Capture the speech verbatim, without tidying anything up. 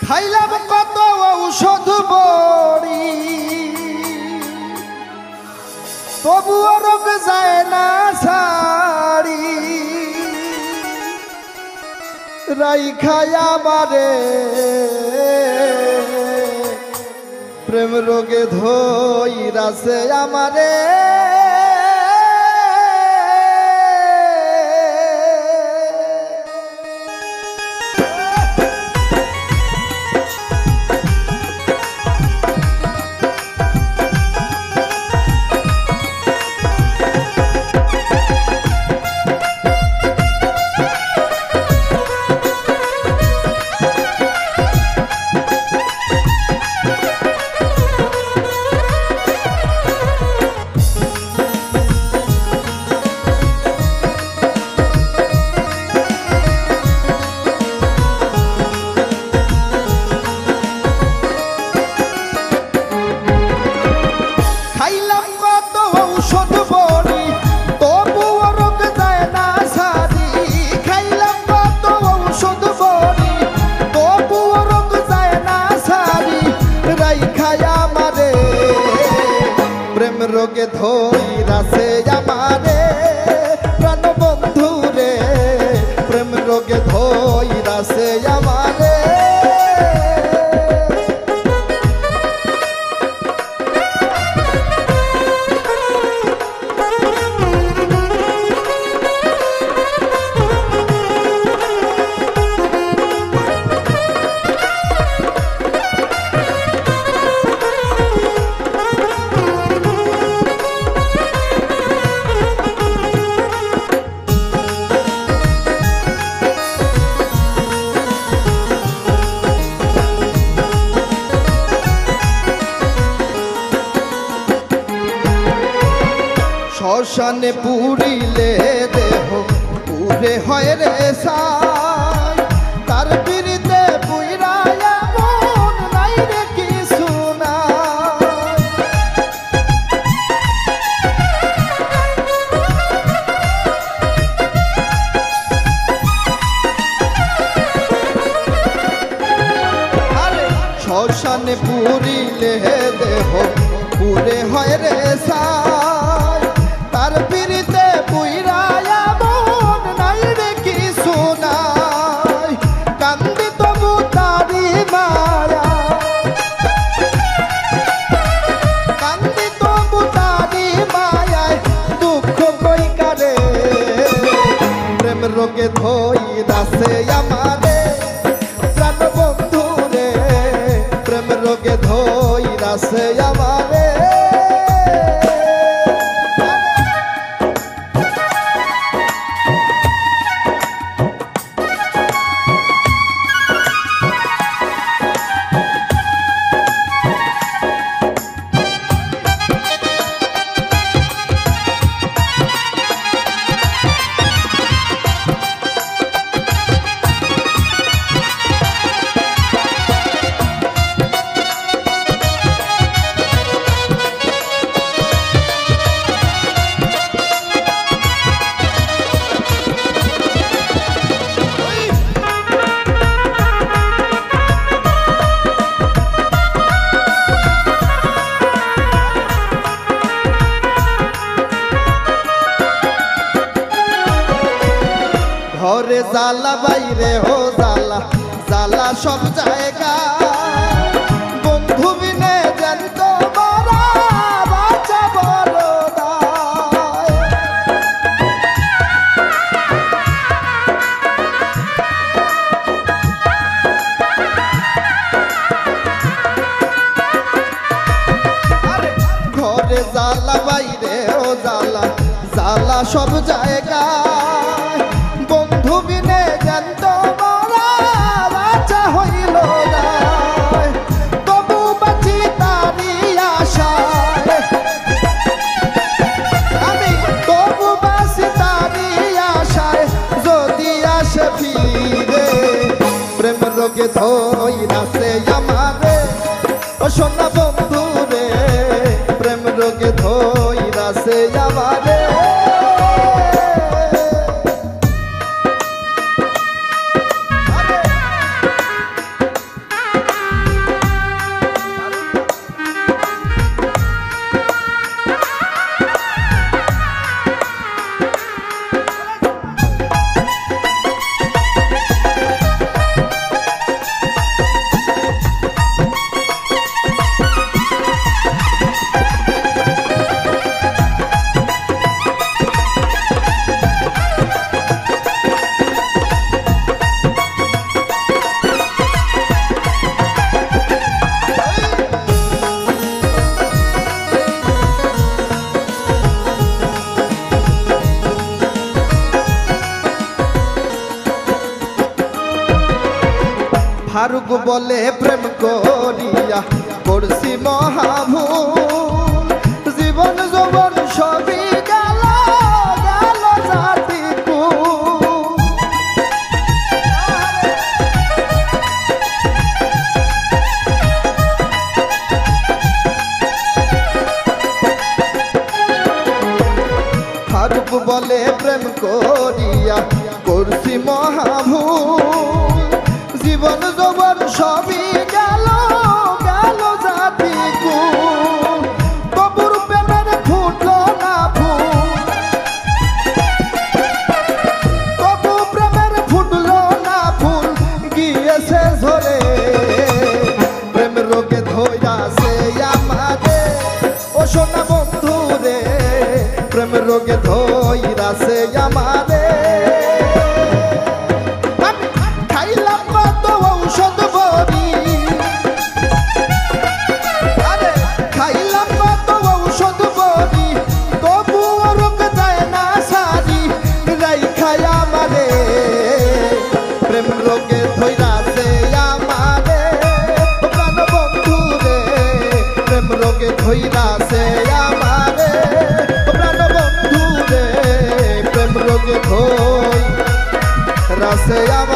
খাইলাম কত ঔষধ বড়ি, তবুও রোগ যায় না ছাড়ি। রাইখায় আমারে প্রেম রোগে ধইরাছে আমারে। খাইলাম কত ঔষধ বড়ি, তবুও রোগ যায় না ছাড়ি। খাইলাম কত ঔষধ বড়ি, তবুও রোগ যায় না ছাড়ি। রাইখায় আমারে প্রেম রোগে ধইরাছে আমারে, প্রাণ বন্ধু রে, প্রেম রোগে ধইরাছে আমারে। শ্মশানে পুড়িলে দেহ পুড়ে হয় রে ছাই, তার পিরিতে পুইরা এমন নাই রে কিছু নাই। আরে, শ্মশানে পুড়িলে দেহ পুড়ে হয় রে ছাই, তার পিরিতে পুইরা এমন নাই রে কিছু নাই। কান্দি তবু তারি মায়া, কান্দি তবু তারি মায়ায় দুঃখ কই কারে। প্রেম রোগে ধইরাছে আমারে, প্রাণ বন্ধু রে, প্রেম রোগে ধইরাছে আমারে। ঘরে জ্বালা, বাইরে ও জ্বালা, জ্বালা সব জায়গা। বন্ধু বিনে জ্যান্ত মরা, বাঁচা বড় দায়। আরে ঘরে জ্বালা, বাইরে ও জ্বালা, জ্বালা সব জায়গায়। বন্ধু বিনে জ্যান্ত মরা, বাঁচা হইল দায়। তবু বাঁচি তারি আশায়, আমি তবু বাঁচি তারি আশায়, যদি আসে ফিরে। প্রেম রোগে ধইরাছে আমারে, ও সোনা বন্ধু রে, প্রেম রোগে ধইরাছে আমারে। ফারুক বলে, প্রেম করিয়া করছি মহাভুল, জীবন যৌবন সবই গেল, গেল জাতি কুল। ফারুক বলে, প্রেম করিয়া করছি মহাভুল, জীবন যৌবন সবই গেল, গেল জাতি কুল। তবুর প্রেমের ফুটলো না ফুল, তবু প্রেমের ফুটলো না ফুল, গিয়েছে ঝরে। প্রেম রোগে ধইরাছে আমারে, ও সোনা বন্ধু রে, প্রেম রোগে ধইরাছে আমারে। আমি খাইলাম কত ঔষধ বড়ি, আরে খাইলাম কত ঔষধ বড়ি, তবুও রোগ যায় না সারি, রাইখা আমারে। প্রেম রোগে ধইরাছে আমারে, ও প্রাণ বন্ধু রে, প্রেম রোগে ধইরাছে আমারে, ও প্রাণ বন্ধু রে, প্রেম রোগে ধইরাছে আমারে।